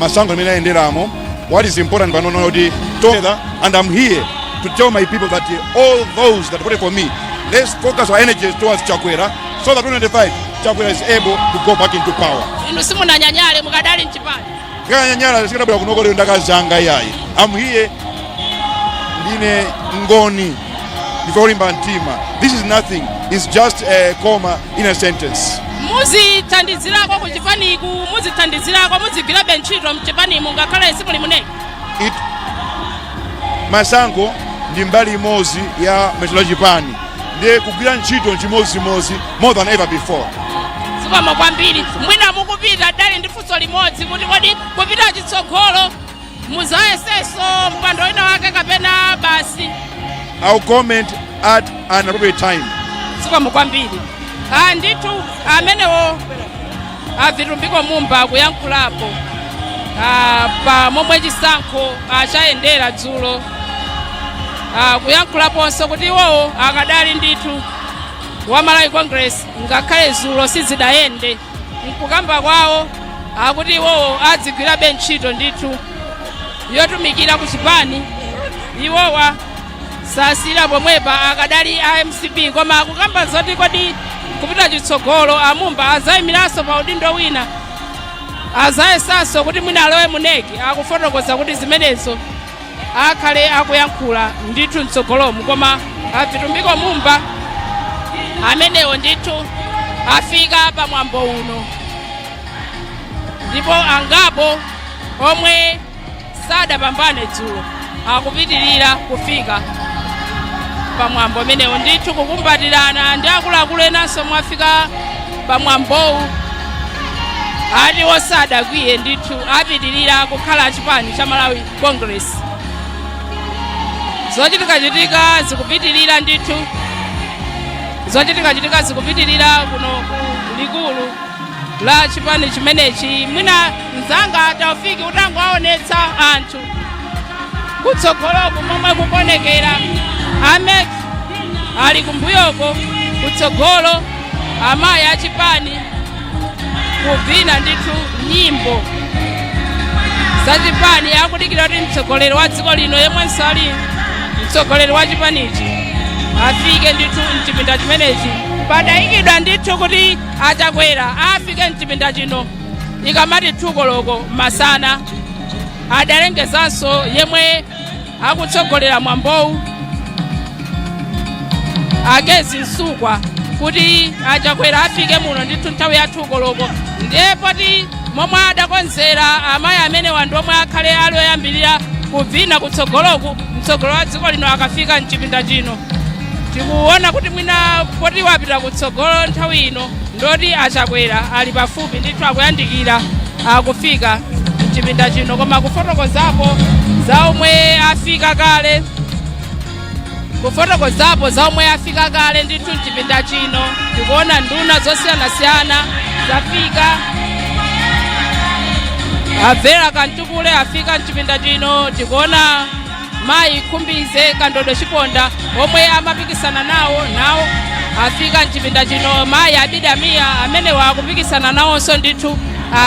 Masankho amene ayenderamo, what is important panono kuti together, and I'm here to tell my people that all those that voted for me, let's focus our energies towards Chakwera so that 2025 Chakwera is able to go back into power. Inu simunanyanyale, mukadali mchipani? Kanyanyala sikadabwera kunoko lero ndakazanga iyayi. I'm here, ndine ngoni, ndife olimba mtima. This is nothing, it's just a comma in a sentence. Muzithandizirako ku chipaniku, muzithandizirako, muzigwirabe ntchito mchipanimu ngakhale simuli mu NEC? It masankho ndi mbali imodzi ya mayesero ya chipani, ndiye kugwira ntchito chimodzimodzi more than ever before. Zikomo kwambiri. Mwina mukupita dali ndi funso limodzi kuti kodi kupita chitsogolo muzayesenso mpando wina wake kapena basi? I'll comment at an appropriate time. Zikomo kwambiri. Ah, ndithu amenewo a Vitumbiko Mumba kuyankhulapo pa momwe chisankho chayendera dzulo, kuyankhulaponso kuti iwowo akadali ndithu wa Malawi Congress ngakhale dzulo sizidayende. Mkukamba kwawo akuti iwowo adzigwirabe ntchito ndithu yotumikira ku chipani, iwowa sasira pomwepa, akadali a MCP. Koma akukamba zoti kodi kupita chitsogolo amumba azayimiranso pa udindo wina, azayesanso kuti mwina alowe mu NEC? Akufotokoza kuti zimenezo akhale akuyankhula ndithu mtsogolomu. Koma aVitumbiko Mumba amenewo ndithu afika pamwambo uno, ndipo angapo omwe sadapambane dzulo akupitirira kufika pamwambo umenewo ndithu, kukumbatirana ndi akuluakulu enanso mwafika pamwambowu. Ati osadakwiye ndithu, apitirira kukhala chipani cha Malawi Congress. Zochitikachitika zikupitirira ndithu, zochitikachitika zikupitirira kuno ku likulu la chipani chimenechi. Mwina mzanga Taufiki utangoaonetsa anthu kutsogoloku momwe kukonekera. A MEC ali kumbuyoko, kutsogolo amayi achipani kuvina ndithu nyimbo zachipani, akudikira kuti mtsogoleri wa dziko lino yemwenso ali mtsogoleri wa chipanichi afike ndithu mchipinda chimenechi. Padayikidwa ndithu kuti aChakwera afike mchipinda chino ikamati 2 koloko masana. Adalengezanso yemwe akutsogolera mwambowu, Akezi Msukwa, kuti aChakwera afike muno ndithu nthawi ya 2 koloko. Ndiye poti momwe adakonzera amayi amenewa ndi omwe akhale ali oyambirira kuvina kutsogoloku mtsogolo wa dziko lino akafika mchipinda chino. Tikuona kuti mwina poti wapita kutsogolo nthawi ino, ndoti aChakwera ali pafupi ndithu, akuyandikira akufika mchipinda chino. Koma kufotokozapo za omwe afika kale, kufotokozapo za omwe afika kale ndithu mchipinda chino, tikuona nduna zosiyanasiyana zafika. Avera Kamtukule afika mchipinda chino. Tikuona mayi Khumbize Kandodo Chiponda omwe amapikisana nawo, nawo afika mchipinda chino. Mayi Abida Mia amenewa akupikisana nawonso ndithu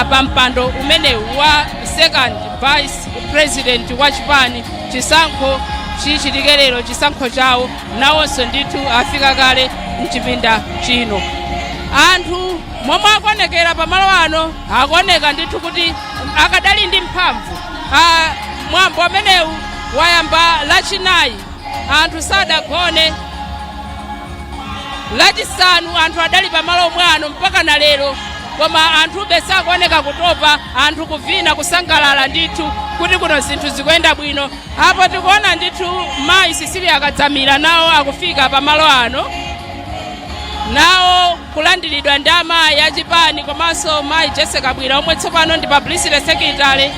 pa mpando umenewu wa second vice president wa chipani. Chisankho chichitike lero, chisankho chawo, nawonso ndithu afika kale mchipinda chino. Anthu momwe akuonekera pamalo ano, akuoneka ndithu kuti akadali ndi mphamvu. Mwambo amenewu wayamba Lachinayi, anthu sadagone. Lachisanu anthu adali pamalo omwe ano mpaka na lero, koma anthube sakuoneka kutopa. Anthu kuvina, kusangalala ndithu kuti kuno zinthu zikuyenda bwino. Apo tikuona ndithu mayi Cecilia Kadzamira nawo akufika pamalo ano, nawo kulandiridwa ndi amayi achipani komanso mayi Jessica Bwira omwe tsopano ndi publicity secretary,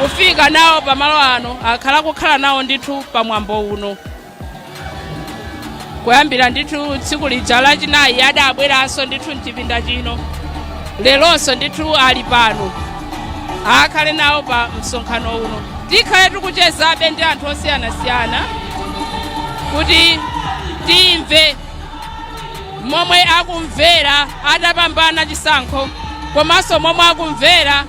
kufika nawo pamalo ano. Akhala kukhala nawo ndithu pamwambo uno kuyambira ndithu tsiku lija Lachinayi. Adabweranso ndithu mchipinda chino, leronso ndithu ali pano, akhale nawo pa msonkhano uno. Tikhale tikuchezabe ndi anthu osiyanasiyana kuti timve momwe akumvera atapambana chisankho. Komanso momwe akumvera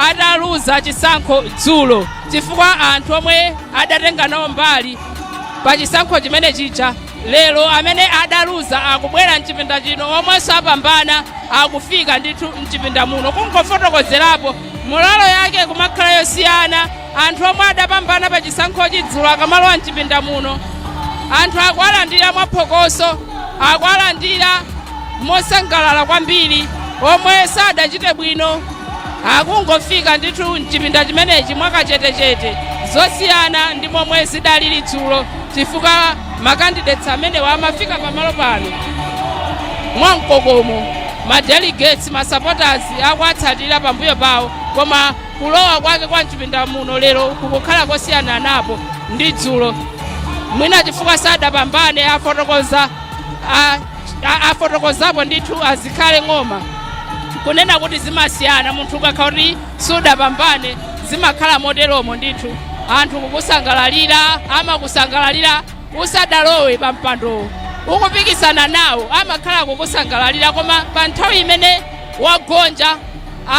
ataluza chisankho dzulo, chifukwa anthu omwe adatenga nawo mbali pa chisankho chimene chija lero amene adaluza akubwera mchipinda chino, omwenso apambana akufika ndithu mchipinda muno. Kungofotokozerapo, morale yake kumakhala yosiyana. Anthu omwe adapambana pa chisankhochi dzulo akamalowa mchipinda muno, anthu akuwalandira mwaphokoso, akuwalandira mosangalala kwambiri. Omwe sadachite bwino akungofika ndithu mchipinda chimenechi mwakachetechete, zosiyana ndi momwe zidalili dzulo, chifukwa macandidates amenewa amafika pamalo pano mwamkokomo, madelegates, masupporters akuatsatira pambuyo pawo. Koma kulowa kwake kwa mchipinda muno lero kukukhala kosiyana napo ndi dzulo, mwina chifukwa sadapambane. Afotokoza afotokozapo ndithu azikhale Ng'oma kunena kuti zimasiyana, munthu ukakhala kuti sudapambane zimakhala moteromo ndithu. Anthu kukusangalalira, amakusangalalira usadalowe pa mpandowo, ukupikisana nawo amakhala kukusangalalira, koma pa nthawi imene wagonja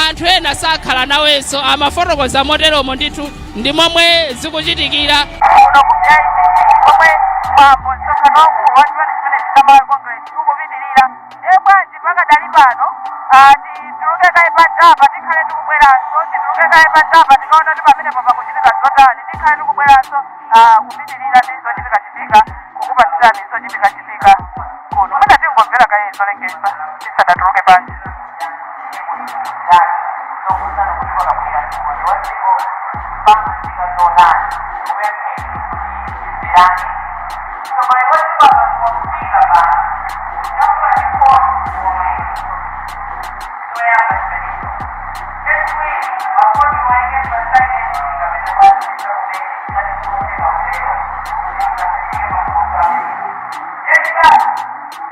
anthu ena sakhala nawenso. Amafotokoza moteromo ndithu, ndi momwe zikuchitikira. Kuno ku BICC komwe mwambo msonkhano waukulu wa chipani chimene cha Malawi Congress ukupitirira. Ndiye bwanji pakadali pano tituluke kaye panjapa, tikhale tikubweranso. Tituluke kaye panjapa, tikaona kuti pamenepo pakuchitika zotani. Tikhale tikubweranso kupitirira ndi zochitikachitika, kukupatsirani zochitikachitika kuno. Mwina tingomvera kaye zolengeza tisadatuluke panja. Zokuzana kuti pakabwera mtsogoleri wa dziko pamachitika zotani, kupempheni kuti timverane. Mtsogoleri wa dziko akangofika pano, kujambula chifoni omwe choyamba chimenecho. Chachiwiri, mafoni waike pa silent kapena kuwazimitsa kumene ngati sikutheka kutero kuti pasachitike mavuto amenewo. Chachitatu,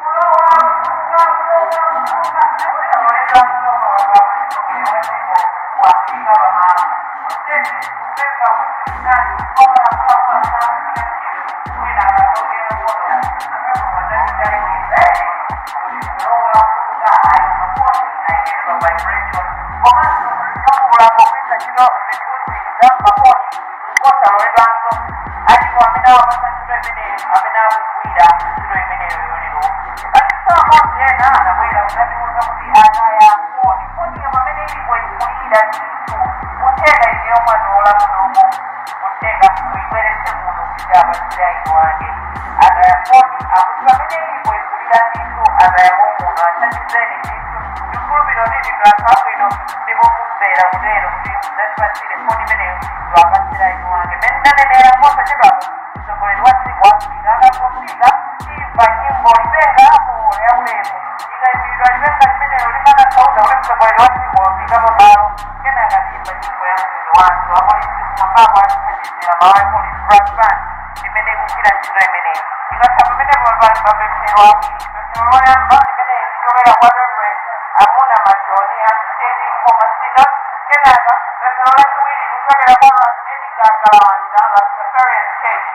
kulowa, kutuluka, kulowa, kutuluka, osaloledwa pamalo mtsogoleri wa dziko wafika pamalo. Zonsezi zikupempha kuti nani wamalamula wina akatokera moto akazomazaichaimisa kuti kulowa, kutuluka ayi, mafoni ayikire pa vibration. Komanso kujambula pogwiritsa ntchito zithunzi za mafoni nkosaloledwanso. Alipo amene awapasa ntchito imeneyo, amene akugwira ntchito imeneyo lero. Atinso amodzi ena anabwera kudzatiuza kuti ataya foni, foniyo pamene ilipo ikulira ndithu. Kutheka ineyo mwatola kunoko, kutheka muyibweretse kuno kuti apatsire eni ake. Ataya foni, akuti pamene ilipo ikulira ndithu, atayamo muno, athandizeni ndithu. Ndikhulupirira kuti ndinu anthu abwino ndipo mumvera kutero kuti mudzatipatsire foni imeneyo tiwapatsira eni ake. Mmene ndanenera, posachedwapa mtsogoleri wa dziko afika. Akangofika timva nyimbo Lipenga apo yaulemu. Ikayimbidwa lipenga limenelo limatanthauza kuti mtsogoleri wa dziko wafika pamalo. Kenaka timva nyimbo ya mtundu wathu. Apolisi kumwambako atithandizira, Malawi Police Brass Band imene ikugwira ntchito imeneyi. Ikatha pamenepo pali mapemphero awiri. Pemphero loyamba limene lichokera kwa Reverend Amuna Machoni a Standing Koma Synod. Kenaka pemphero lachiwiri kuchokera kwa Ras Edgar Kalawanda, Rastafarian Church.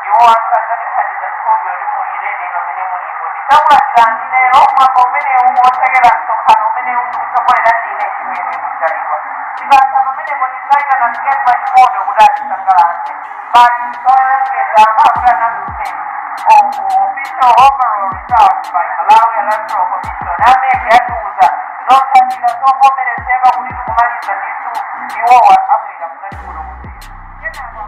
Iwo anthu adzatithandiza. Ndikhulupirira kuti muli ready pamene mulipo. Ndidzakulandirani lero mwambo umenewu wotsekera msonkhano umenewu ndikutsogolera ndine Chimwemwe Mujaliwa. Tikatha pamenepo ndidzayitana Skemba Chimoto kuti atisangalatse. Pali zolengeza apa kuti announcement of official overall results by Malawi Electoral Commission. A MEC atiuza zotsatira zovomerezeka kuti tikumaliza ndithu. Iwowa abwera kudzatifotokozera kenaka.